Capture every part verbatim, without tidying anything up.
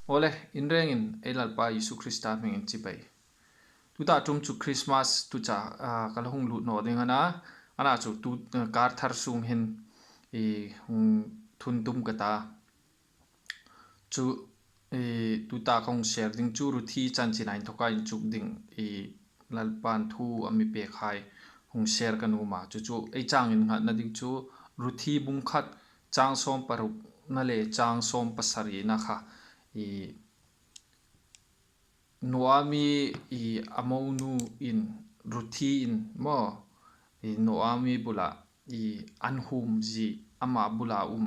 Awle, in rengin ei Lalpa Isu Krista hmingin chibai. Tuta ṭum chu Christmas tuchah, ah, ka la hung lut naw ding a na, a na chu tu, ah, kar thar sung hin i hung thun tum ka ta. Chu, i, tuta ka hung share ding chu Ruthi chanchin a inthawka inchuk ding i Lalpan thu a mi pek hai hung share ka nuom a. Chu chu ei chang innghatna ding chu Ruthi bung khat chang sawm parukna le chang sawm pasarina kha i Naomi i a monu in Ruthi in maw i Naomi bula i an hum zie ama bula um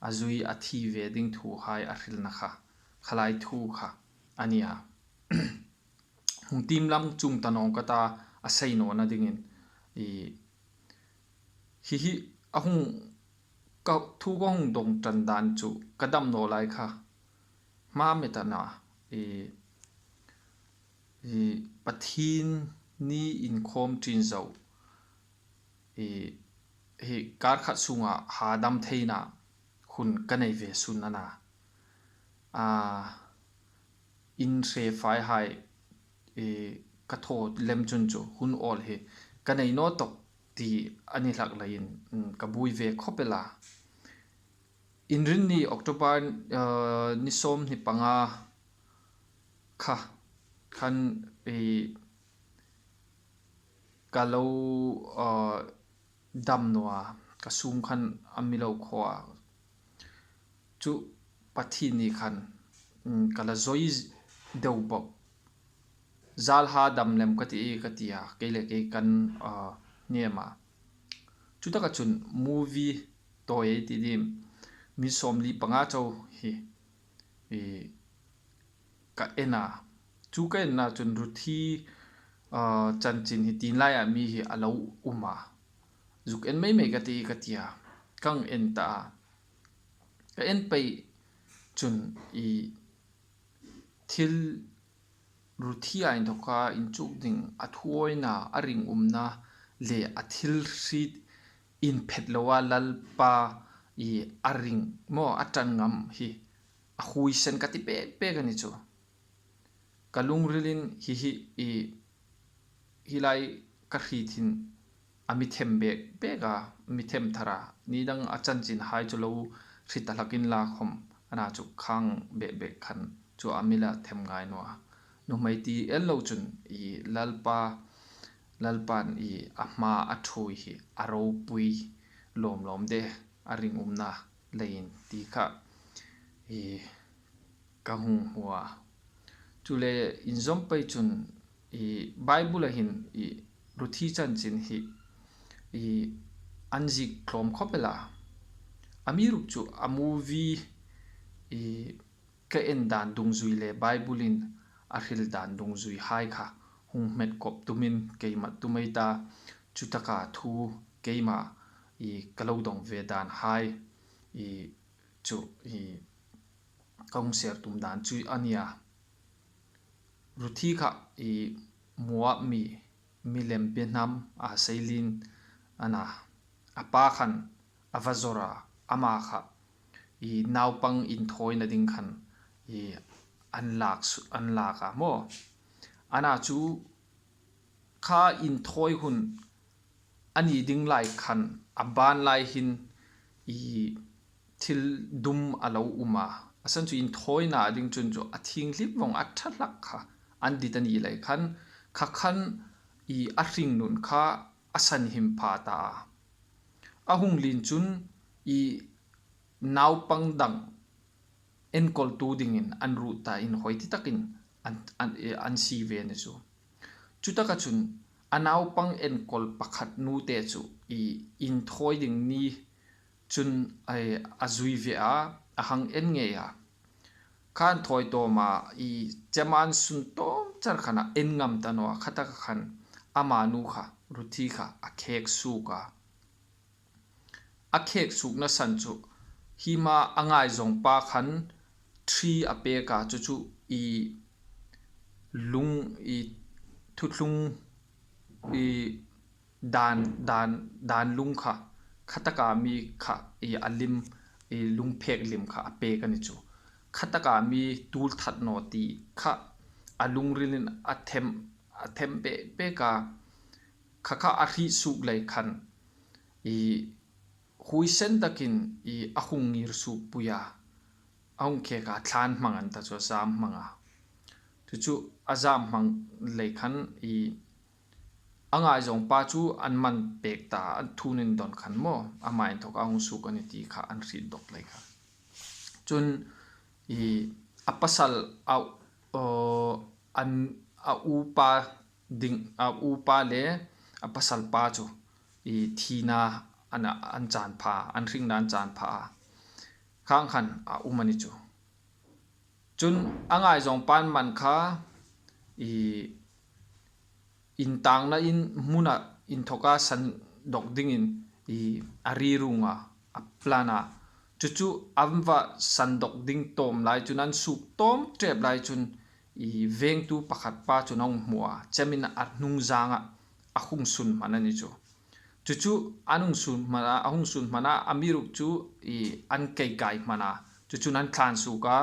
a zui a thi ve ding thu hai a hrilna kha, khalai thu kha a nia. Hung tim lam chung ta nawng ka ta a sei nawna dingin i hi hi a hung ka thu ka hung dawng ṭan dan chu ka dam naw lai kha. Hma met a na i, i Pathien ni inkhawm ṭin zo i hi kar khat sunga ha dam theina hun ka nei ve sun a na. A, in hre fai hai i ka thaw lem chun chu hun awl hi ka nei naw tawk ti a ni hlak leiin, mm, ka buoi ve khawp el a. Inrinni October, ah, ni sawm hni panga kha khan i ka lo, ah, dam naw a, ka sum khan a mi lo khaw a. Chu Pathien ni khan, mm, ka la zoi deu bawk. Zal ha dam lem ka ti, ka ti a, kei le kei kan, ah, niem a. Chu taka chun movie tawi ei ti dim, mi sawmli panga chau hi, i, ka en a. Chu ka enna chun Ruthi, ah, chanchin hi tin laia mi hi a lo um a. Zuk en mei mei ka ti, ka ti a. Kan en ta a. Ka en pei chun i thil Ruthi a inthawka inchuk ding a thuawina, a ringumna le a thil hriet inphet loa Lalpa i a ring maw a ṭan ngam hi a huoisen ka ti pek pek a ni chu. Ka lungrilin hi hi i hi lai ka hriet hin a mi them bek bek a, mi them thar a, ni dang a chanchin hai chu lo hriet ta hlakin la khawm a na chu khang bek bek khan chu a mi la them ngai naw a. Nuhmei ti el lo chun i Lalpa, Lalpan i a hma a ṭhuoi hi a ropui lawm lawm de a ringumna leiin ti kha i ka hung hmu a. Chule inzawm pei chun i Bible-a hin i Ruthi chanchin hi i an ziek tlawm khawp el a. Amiruokchu a movie i ka en dan dungzui le Bible-in a hril dan dungzui hai kha hung hmet kawp tumin keima tum ei ta, chu taka thu keima i ka lo dawng ve dan hai i chu i ka hung share tum dan chu a nia. Ruthi kha i Moab mi, milem bienham a seilin a na, a pa khan a va zawr a, ama kha i naupang inthawina ding khan i an lak su-, an lak a maw. A na chu kha inthawi hun a ni ding lai khan a ban lai hin i thil dum a lo um a. A san chu inthawina ding chun chu a thienghlim vawng a ṭha hlak kha an dit a ni lai khan, kha khan i a hringnun kha a sanhim pha ta a. A hung lien chun i naupang dang enkawltu dingin an ruot ta, inhawi ti takin an, an, an sie ve ni chu. Chu taka chun a naupang enkawl pakhat nu te chu i inthawi ding ni chun a, a zui ve a, a hang en ngei a. Kha an thawi tawm a, i cheman sun tawm char khan a en ngam ta naw a, kha taka khan ama nu kha, Ruthi kha a khek suok a. A khek suokna san chu hi hma a ngaizawng pa khan ṭhi a pek a, chu chu i lung i thuthlung i dan, dan, dan lung kha, kha taka mi kha i a lim, i lungphek lim kha a pek a ni chu. khataka mi tul that naw ti kha a lungrilin a them, a them pek pek a, kha kha a hriet suok lei khan i huoisen takin i a hung ngir suok pui a, a hung khek a, thlan hmang an ta chu, a zam hmang a. Chu chu a zam hmang lei khan i a ngaizawng pa chu an man pek ta, an thun indon khan maw, ama inthawk a hung suok a ni ti kha an hriet dawk lei khan. Chun i a pasal a, aw, an, a upa ding, a upa le a pasal pa chu i thina an, an chan pha, an hringna an chan pha a. Khang khan a um a ni chu. Chun a ngaizawng pan man kha i intangna in hmuna inthawka san dawk dingin i a ri rung a, a plan a. Chu chu an va san dawk ding tawm lai chun, an suok tawm ṭep lai chun i vengtu pakhat pa chun a hung hmu a, chemin a hnungzanga a hung sun hman a ni chu. Chu chu an hung sun hman a, a hung sun hman a, amiruokchu i an kei kai hman a. Chu chun an thlan suok a,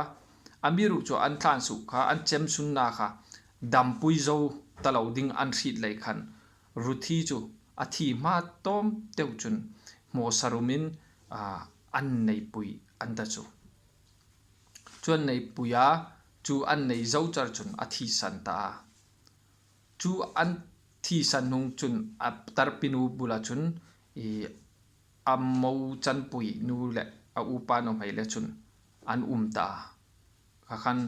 amiruokchu an thlan suok kha, an chem sunna kha dampui zo ta lo ding an hriet lei khan, Ruthi chu a thi hma tawm teu chun hmawsa rumin, a, an nei pui an ta chu. Chu an nei pui a, chu an nei zo char chun a thisan ta a. Chu an thisan hnung chun a tarpinu bula chun i a mo chanpui nu le a upa nuhmei le chun an um ta a. Kha khan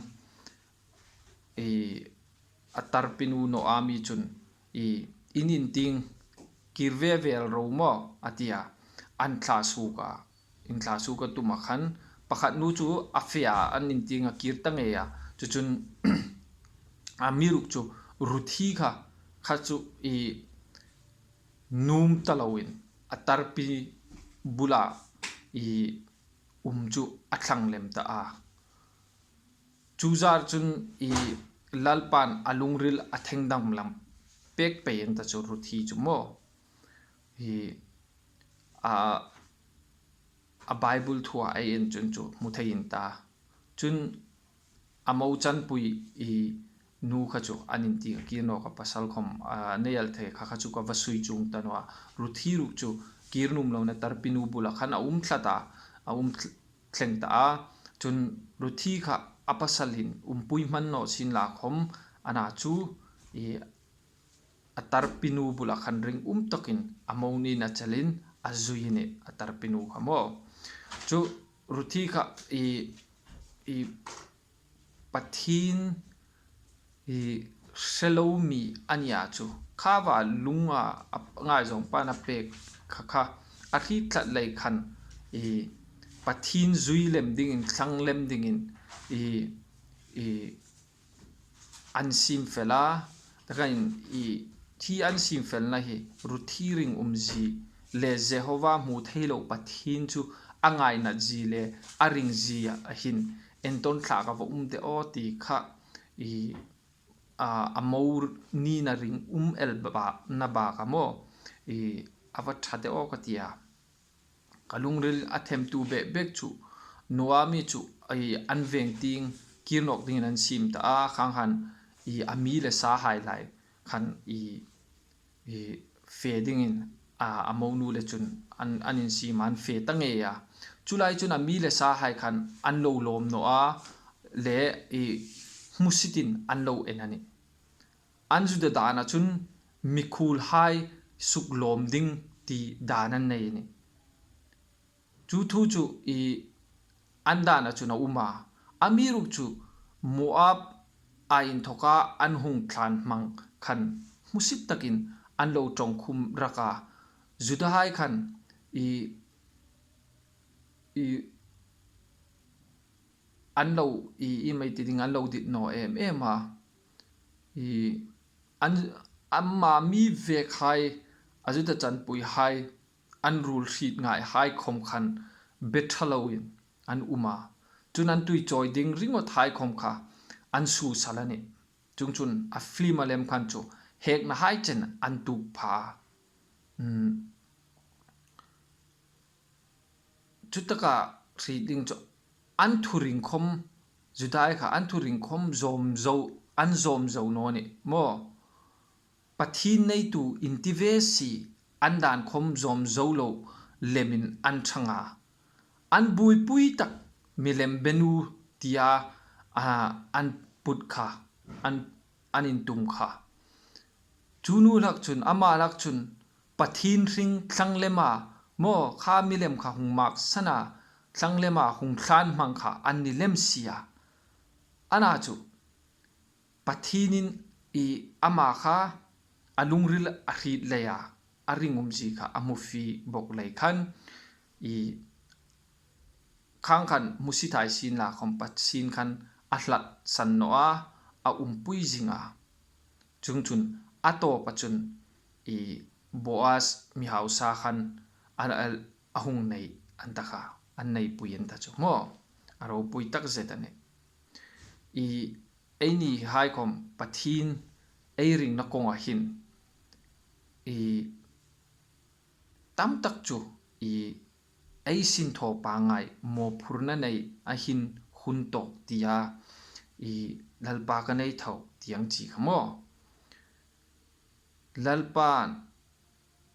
i a tarpinu Naomi chun i, "In intieng kir ve ve el ro maw," a ti a. An thla suok a, inthla suok a tuma khan pakhat nu chu a fe a, an intieng a kir ta ngei a. Chu chun amiruokchu Ruthi kha, kha chu i nuom ta loin a tarpi bula i um chu a thlang lem ta a. Chu zar chun i Lalpan a lungril a thengdam lam pek pei an ta chu Ruthi chu maw. I a, a Bible thua ei en chun chu hmu thei in ta. Chun a mo chanpui i nu kha chu an intieng a kir nawk a, pasal khom a nei el thei kha, kha chu ka va sui chuong ta naw a. Ruthi ruok chu kir nuom loin a tarpinu bula khan a um tlat a, a um thl-, thleng ta a. Chun Ruthi kha a pasal hin umpui hman naw sin la khom, ana chu i a tarpinu bula khan ringum takin a mo niin a chelin a zui a nih, a tarpinu kha maw. Chu Ruthi kha i, i Pathien i hre lo mi a nia chu, kha va lunga a ngaizawng pan a pek kha kha a hriet tlat lei khan i Pathien zui lem dingin, thlang lem dingin i, i an siem fel a, taka in i thi an siem felna hi Ruthi ringum zie le Jehova hmu thei lo Pathien chu a ngainat zie le a ring zie a hin entawn thlak a va um de aw ti kha i, a, a mo niin a ringum el ba, na bak a maw i a va ṭha de aw ka ti a. Ka lungril a themtu bek bek chu Naomi chu i an veng tieng kir nawk dingin an siem ta a, khang khan i a mi le sahai lai khan i, i fe dingin a, a mo nu le chun an, an insiem an fe ta ngei a. Chu lai chun a mi le sahai khan an lo lawm naw a, le i hmusitin an lo en a nih. An Juda dana chun mikhuolhai suk lawm ding ti dan an nei a nih. Chu thu chu i an dana chun a um a. Amiruokchu Moab a inthawka an hung thlan hmang khan hmusit takin an lo ṭawngkhum rak a. Judahai khan i, i an lo i, i mei ti ding, an lo dit naw em em a. I an, ama mi vekhai, a Juda chanpuihai an ruol hriet ngaihai khom khan be ṭha loin an um a. Chun an tui chawi ding ringawthai khom kha an suosal a nih. Chuongchun a film a lem khan chu heknahai chen an tuok pha. Hmm. Chutaka hriet ding chu an thuring khom Judai kha an thuring khom zawm zo, an zawm zo naw ni maw. Pathien neitu inti ve si, an dan khom zawm zo lo lemin an ṭhang a. An buoipui tak milem benu tia, a, an put kha, an, an intum kha. Chu nu hlak chun, ama hlak chun, Pathien hring thlang lema, maw kha milem kha hung maksan a, thlang lema hung thlân hmang kha an ni lem si a. Ana chu, Pathienin i ama kha a lungril a hriet leia, a ringumzie kha a hmu fie bawk lei khan, i khang khan hmusit hai sien la khom Pathien khan a hlatsan naw a, a umpui zing a. Chuongchun a tawpa chun i Boaz mi hausa khan a, a, a hung nei an ta kha, an neipui an ta chu maw. A ropui tak zet a nih. I eini hai khom Pathien ei ringna kawnga hin i tam tak chu i ei sinthaw pangngai mawphurna nei a hin hun tawk tia i Lalpa ka nei tho ti ang chi kha maw. Lalpan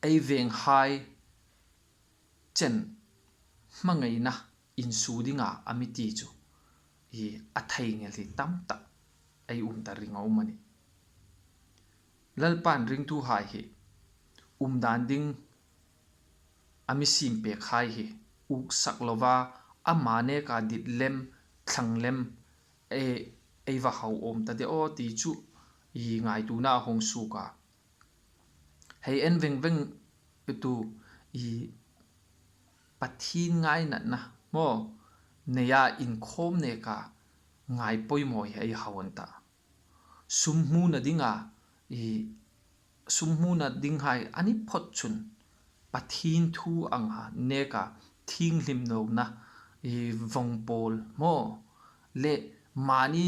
ei venghai chen hmangaina insuo dinga a mi ti chu i a theinghil hi tam tak ei um ta ring a um a nih. Lalpan ringtuhai hi umdan ding a mi siem pek hai hi uksak lova ama neka dit lem, thlang lem, e, ei va hau awm ta de aw ti chu i ngaituona a hung suok a. Hei en veng veng tu i Pathien ngainatna maw, neia inkhawm neka ngai poimaw hi ei hau an ta. Sum hmuna dinga i sum hmuna dinghai a ni phot chun Pathien thu anga neka thienghlim nawna i vawng pawl maw le mani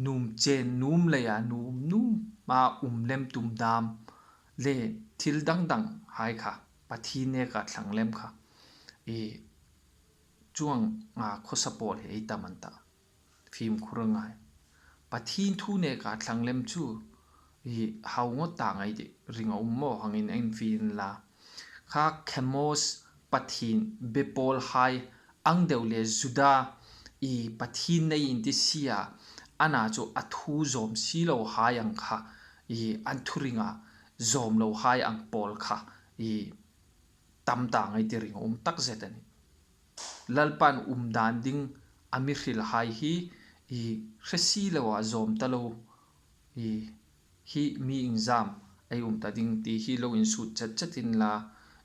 nuom chen nuom leia nuom nuoma um lem tum dam le thil dang dang hai kha Pathien neka thlang lem kha i chuong a khawsa pawl hi ei tam an ta. Fimkhur ngai. Pathien thu neka thlang lem chu i hau ngawt ta ngai ti ring a um maw hang infiel inla. Kha Chemosh pathien be pawl hai ang deu le Juda i Pathien nei inti si a, ana chu a thu zawm si lo hai ang kha i an thuringa zawm lo hai ang pawl kha i tam ta ngai ti ring a um tak zet a nih. Lalpan umdan ding a mi hril hai hi i hre si loa zawm ta lo i hi mi iengzam ei um ta ding ti hi lo insuo chat chat inla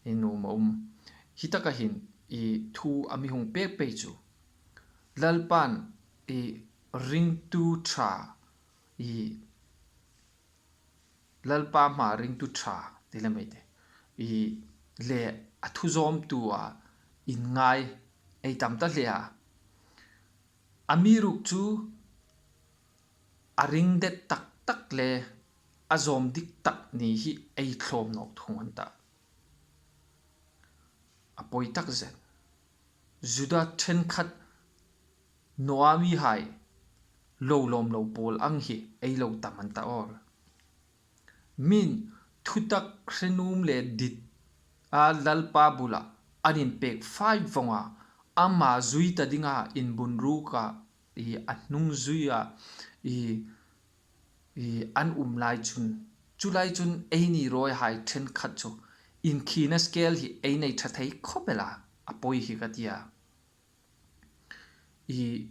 i nuom a um. Hi taka hin i thu a mi hung pek pei chu Lalpan i ringtu ṭha i Lalpa hma ringtu ṭha ti lem ei ti. I le a thu zawmtua inngai ei tam ta hle a. Amiruokchu chu a ring det tak tak le a zawm dik tak ni hi ei thlawm nawk thung an ta. A poi tak zet. Juda ṭhenkhat Naomi hai lo lawm lo pawl ang hi ei lo tam an ta awl. Min thutak hre nuom le dit a Lalpa bula an inpek fai vawng a, ama zui ta dinga inbunruka i a hnung zuia i i an um lai chun, chu lai chun eini rawi hai ṭhenkhat chu inkhina scale hi ei nei ṭha thei khawp el a, a poi hi ka ti a. I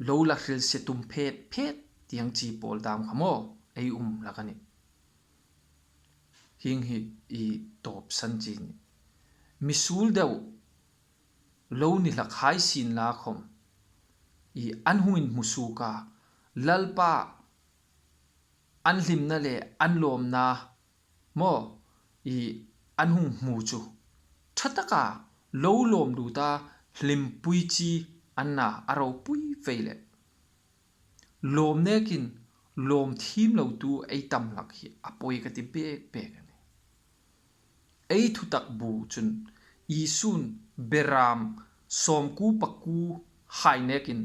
lo la hrilse tum phet phet ti ang chi pawl dam kha maw ei um hlak a nih. Hieng hi i tawp san chi ni. Mi suol deu lo ni hlak hai sien la khom i an hung inhmu suok a, Lalpa an hlimna le an lawmna maw i an hung hmu chu ṭha taka lo lawm lut a, hlimpui chi an na a ropui vei le. Lawm nekin lawm thiem lotu ei tam hlak hi a poi ka ti bek bek a nih. Ei thutak bu chun Isun beram sawmkuo pakuo hai nekin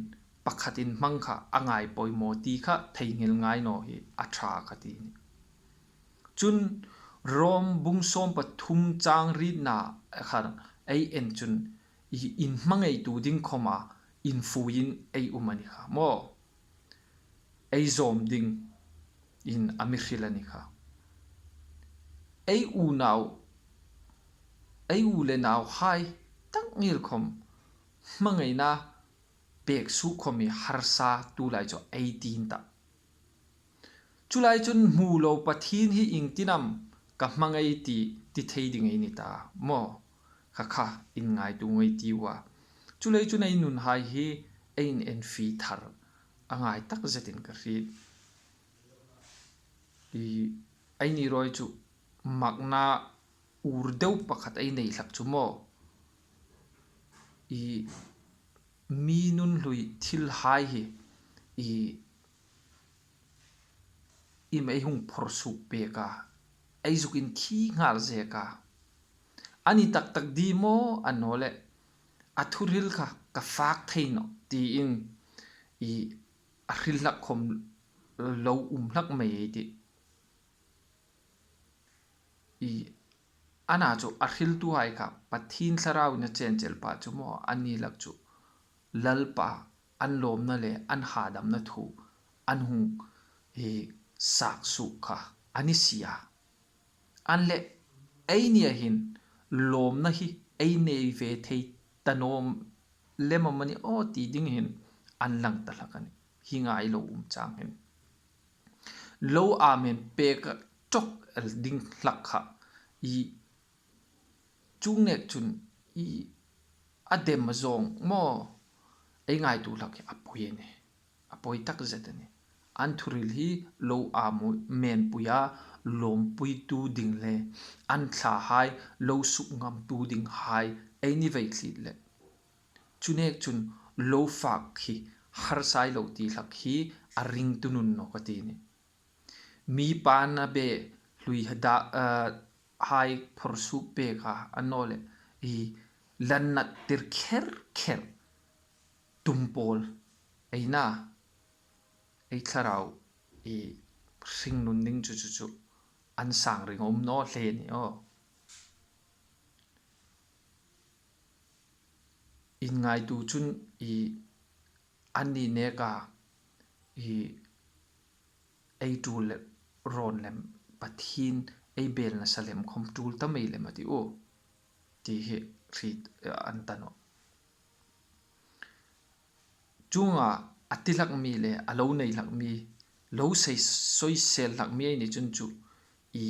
pakhat inhmang kha a ngai poimaw ti kha theinghil ngai naw hi a ṭha ka ti ni. Chun Rom bung sawm pathum chang rietna kha ei en chun, i inhmangaitu ding khawma infuiin ei um a ni kha maw. Ei zawm dingin a mi hril a ni kha. Ei unau, ei u le nauhai tak ngir khawm hmangaina pek suk khawm hi harsa tulai chu ei tiin ta. Chulai chun hmu lo Pathien hi iengtin am ka hmangai ti, ti thei ding ei ni ta maw. Kha kha inngaituo ngei ti u a. Chulai chun ei nunhai hi ei inenfi thar a ngai tak zetin ka hriet. I, eini ruok chu makna ur deu pakhat ei nei hlak chu maw. I, mi nun hlui thilhai hi, i, i mei hung phor suk pek a, ei zuk inthi nghal zek a. A ni tak tak ding maw a naw leh, a thuhril kha ka fak thei nawh tiin, i, a hril hlak khawm lo um hlak mei ei tih. I, ana chu a hriltuhai kha Pathien Thlarauin a chenchel pha chu maw, anni lak chu Lalpa an lawmna le an hadamna thu an hung, i, sak suk kha a ni si a. An leh, eini a hin lawmna hi ei nei ve thei ta naw lem am a ni aw ti ding hin an lang ta hlak a nih. Hi ngai lo um chang hin lo amen pek a ṭawk el ding hlak kha. I, chuong nek chun, i, a dem a zawng maw, ei ngaituo hlak hi a poi a nih. A poi tak zet a nih. An thuhril hi lo amen puia lawmpuitu ding le an thlahai lo sukngamtu dinghai ei ni vei thliet leh, chu nek chun lo fak hi harsa ei lo ti hlak hi a ringtu nun nawk a ti nih. Mi pana be hlui hada, eh, hai phor suk pek a, a naw leh, i, lannat tir kher kher tum pawl ei na, ei thlarau, i, hringnun ding chu chu chu an sang ring a um naw hle ni aw. Inngaituo chun, i, anni neka, i, ei tul le rawn lem, Pathien ei bel nasa lem khawm tul ta mei lem a ti u, ti hi hriet, eh, an ta nawh. Chuonga a ti hlak mi le a lo nei hlak mi, lo sei, soisel hlak mi ei ni chun chu, i,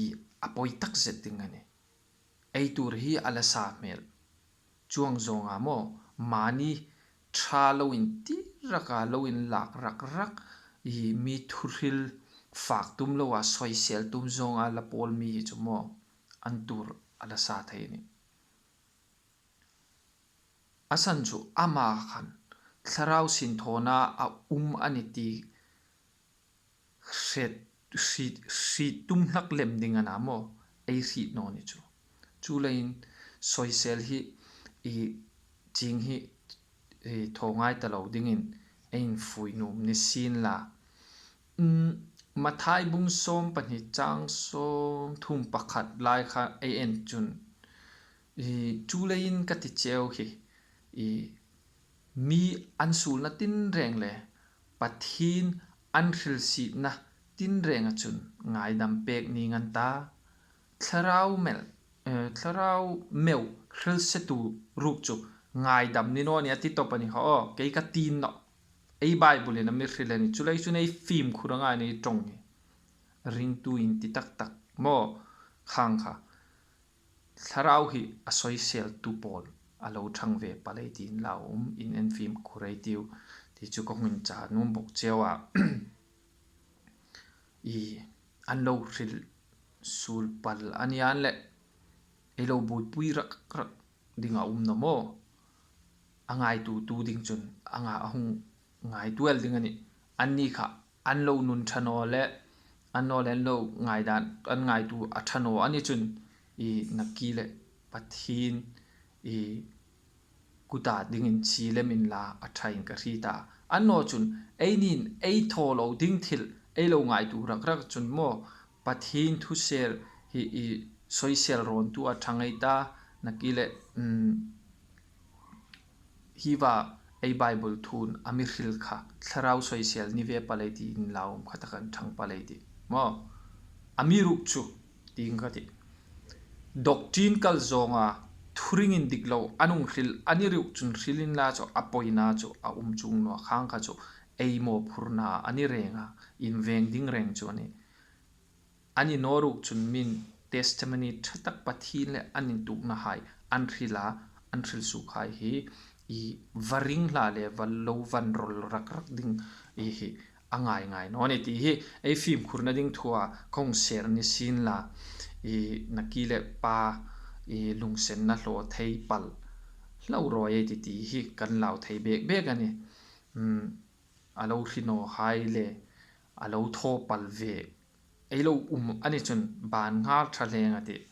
a poi tak zet ding a nih. Ei tuor hi a la sa hmel. Chuong zawnga maw, mani ṭha lo intir rak a, lo inlak rak rak, i, mi thuhril fak tum loa soisel tum zawnga la pawl mi hi chu maw, an tuor a la sa thei a nih. A san chu ama khan thlarau sinthawna a um a nih ti hriet, hriet, hriet tum hlak lem ding a na maw, ei hriet naw ni chu. Chuleiin soisel hi, i, ching hi, i, thaw ngai ta lo dingin ei infui nuom ni sien la. Mm, Mathai bung sawm pahni chang sawm thum pakhat lai kha ei en chun, i, chuleiin ka ti cheu hi, i, mi an suolna tinreng le Pathien an hrilsietna tinrenga chun ngaidam pek ning an ta. Thlarau meu, eh, thlarau meu hrilsetu ruok chu ngaidam ni naw ni a ti tawp a ni kha aw, kei ka ti nawh. Ei Bible-in a mi hril a nih, chuleiin ei fimkhur a ngai a nih ṭawng hi. Ringtu inti tak tak maw khang kha. Thlarau hi a soiseltu pawl a lo ṭhang ve pal ei tiin la um, inenfimkhur ei tiu, ti chu ka hung inchah nuom bawk cheu a. I, an lo hril suol pal a ni a leh, ei lo buoipui rak rak ding a um naw maw. A ngaituotu ding chun a nga, a hung ngaituo el ding a nih. Anni kha an lo nun ṭha naw le, an naw le an lo ngaidan, an ngaituo a ṭha naw a ni chun, i, nakie le Pathien, i, kuta dingin chi lem inla a ṭhain ka hriet a, Annaw chun, eini'n ei thaw lo ding thil ei lo ngaituo rak rak chun maw, Pathien thusel hi i soisel rawntu a ṭha ngei ta, nakie le, um, hi va ei Bible thu'n a mi hril kha, thlarau soisel ni ve palei ti inlau um kha tak an ṭhang palei ti. Maw, amiruokchu, ti ang ka ti. Doctrine kal zawnga, thuring indik lo, an hung hril, amiruokchu hril inla chu, a poina chu, a um chuong naw a, khang kha chu, ei mawphurna a ni reng a, inveng ding reng chu a nih. Amiruokchu min testimony ṭha tak Pathien le an intuoknahai an hrila, an hril suokhai hi i va ring hla le va lo van rawl rak rak ding i hi a ngai ngai naw ni ti hi ei fimkhurna ding thua kong ser ni sien la, i nakie le pa i lungsenna hlaw thei pal hlau rawi ei ti ti hi kan lau thei bek bek a nih. Um, a lo hri nawhai le a lo thaw pal ve ei lo um a ni chun ban nghal ṭha hleng a tih.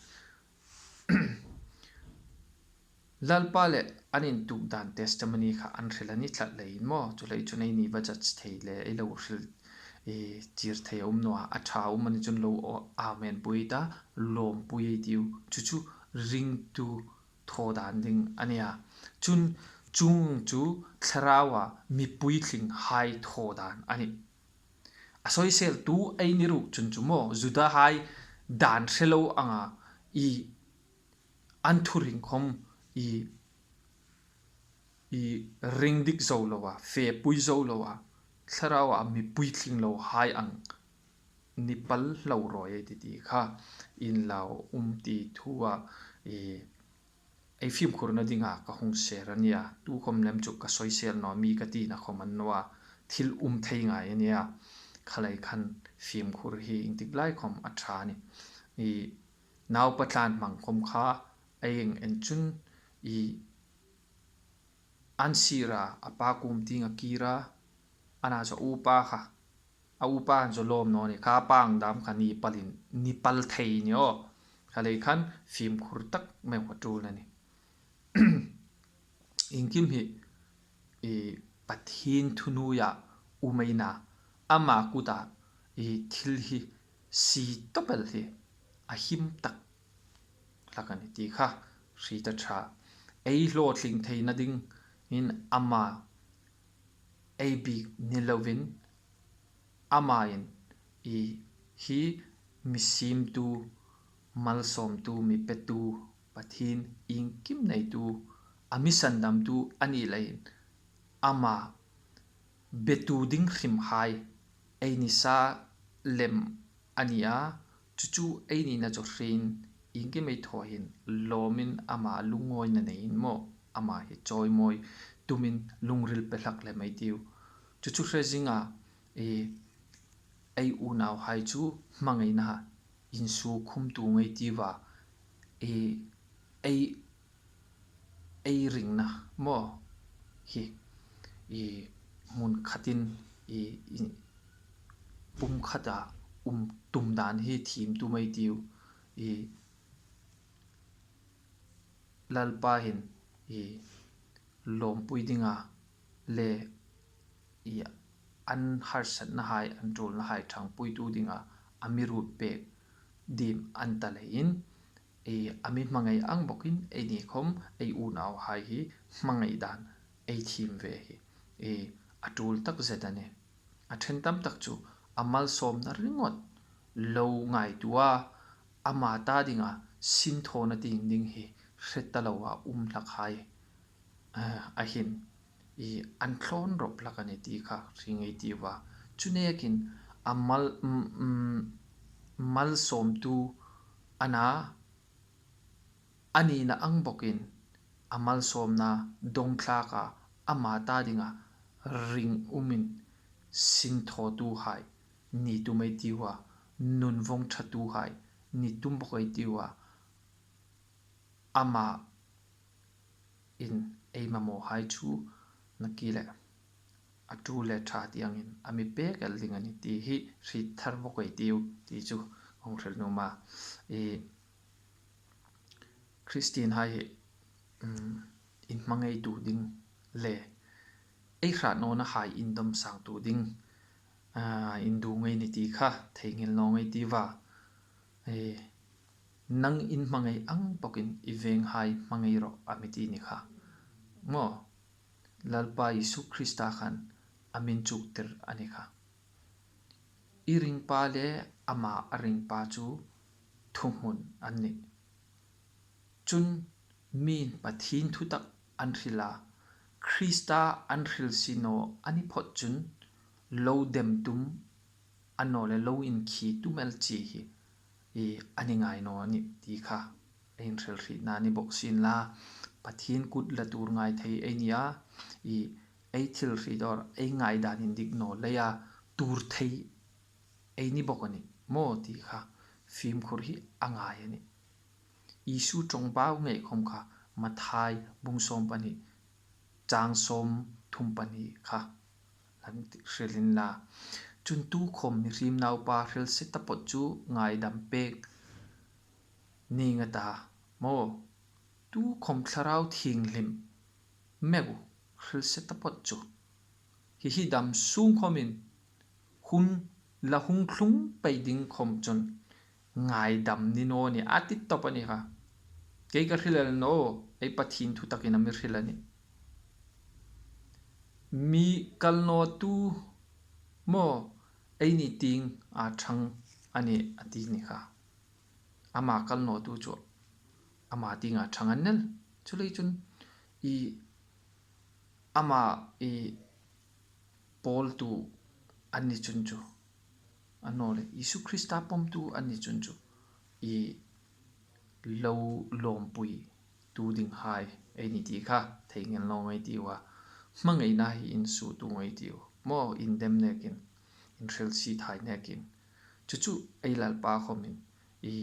Lalpa le an intuok dan testimony kha an hril a ni tlat leiin maw, chuleiin chun eini va judge thei le ei lo hril, e, chir thei a um naw a, a ṭha um a ni chun lo aw, amen pui ta, lawmpui ei tiu, chu chu ringtu thaw dan ding a nih a. Chun chuong chu thlaraua mi puitlinghai thaw dan a nih. A soiseltu ei ni ruok chun chu maw, Judahai dan hre lo anga i an thuring khom i, i ring dik zo lo a, fepui zo lo a, thlaraua mi puitling lohai ang ni pal hlau rawi ei ti ti kha inlau um ti thua i ei fimkhurna dinga ka hung ser a nih a, tu khom lem chu ka soisel naw mi ka tina khom a ni naw a, thil um thei ngai a nih a, khalei khan fimkhur hi ieng tik lai khom a ṭha a nih. I naupa tlanhmang khom kha ei eng en chun i an sira a pa kuom tieng a kir a, ana chu upa kha a upa an chu lawm naw ni kha, pang dam kha ni palin, ni pal thei ni aw. Khalei khan fimkhur tak meu a ṭul a nih. Iengkim hi, i Pathien thunuoia um ei na, ama kuta i thil hi sie tawp el hi a him tak hlak a nih ti kha hriet a ṭha. Ei hlawtling theina dingin ama ei biek ni lovin, ama'n i hi mi siemtu, malsawmtu, mi petu, Pathien iengkim neitu, a mi sandamtu a ni leiin, ama betu ding hrimhai ei ni sa lem a nih a, chu chu ei nina chu hriin iengkim ei thaw hin lawmin ama lungawina neiin maw, ama hi chawimawi tumin lungril pe hlak lem ei tiu. Chu chu hre zinga, e, ei unauhai chu hmangaina insuo khum tu ngei tiu a, e, ei, ei ringna maw hi, i hmun khatin i, i pum khata um tum dan hi thiem tum ei tiu. I Lalpa hin i lawmpui dinga le i an harsatnahai, an ṭulnahai ṭhangpuitu dinga a mi ruot pek ding a ni ta leiin, i a mi hmangai ang bawkin eini khom ei unauhai hi hmangai dan ei thiem ve hi, i a ṭul tak zet a nih. A ṭhen tam tak chu a malsawmna ringawt lo ngaituo a, ama ta dinga sinthawna tieng ding hi hre ta loa um hlakhai, eh, a hin i an thlawn rawp hlak a nih ti kha hre ngei tiu a. Chu nekin a mal, mm, mm, malsawmtu a na, a nina ang bawkin a malsawmna dawng thlak a, ama ta dinga ring umin sinthawtuhai ni tum ei tiu a, nun vawng ṭhatuhai ni tum bawk ei tiu a, ama'n ei mamawhai chu nakie le a ṭul le ṭha tiengin a mi pek el ding a nih ti hi hriet thar bawk ei tiu ti chu hung hril nuom a. I Christian hai hi, um, inhmangaitu ding le ei hrat nawna hai indawm sangtu ding, a, induong ei ni ti kha theinghil naw ngei ti va. E, nang in hmangai ang bawkin i venghai hmangai rawh a mi ti ni kha. Maw, Lalpa Isu Krista khan a min chuktir a ni kha. I ringpa le ama a ringpa chu thuhmun an nih. Chun mi'n Pathien thutak an hril a, Krista an hril si naw a ni phawt chun lo dem tum a naw le lo inkhi tum el chi hi i a ni ngai naw a nih ti kha ei inhrilhrietna ni bawk sien la, Pathien kut la tur ngai thei ei ni a, i ei thil hriet awr ei ngaidan indik naw leia tur thei ei ni bawk a nih maw ti kha fimkhur hi a ngai a nih. Isu ṭawngbau ngei khawm kha Mathai bung sawm pahni chang sawm thum pahni kha la hril inla. Chun tu khawm mihriem naupa hrilse taphawt chu ngaidam pek ning a ta maw. Tu khawm Thlarau Thienghlim meu hrilse taphawt chu. Hi hi dam sung khawmin hun la hung thlung pei ding khawm chun ngaidam ni naw ni a ti tawp a ni kha. Kei ka hril el naw, ei Pathien thutakin a mi hril a nih. Mi kal nawtu maw ei ni tieng a ṭhang a nih a ti ni kha. Ama kal nawtu chu ama tieng a ṭhang an nel. Chuleiin chun i ama i pawltu an ni chun chu, a naw le Isu Krista pawmtu an ni chun chu i lo lawmpui tu dinghai ei ni ti kha theinghil naw ngei ti a. Hmangaina hi insuo tu ngei ti a maw, indem nekin, inhrilsie thai nekin. Chu chu ei Lalpa khawmin i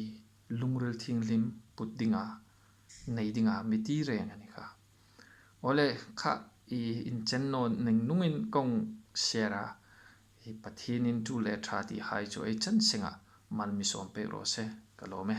lungril thienghlim put dinga nei dinga mi ti reng a ni kha. Awle kha, i inchen naw ning nungin kong share a, i Pathienin ṭul le ṭha ti hai chu ei chan senga mal mi sawm pek raw se ka lawm e.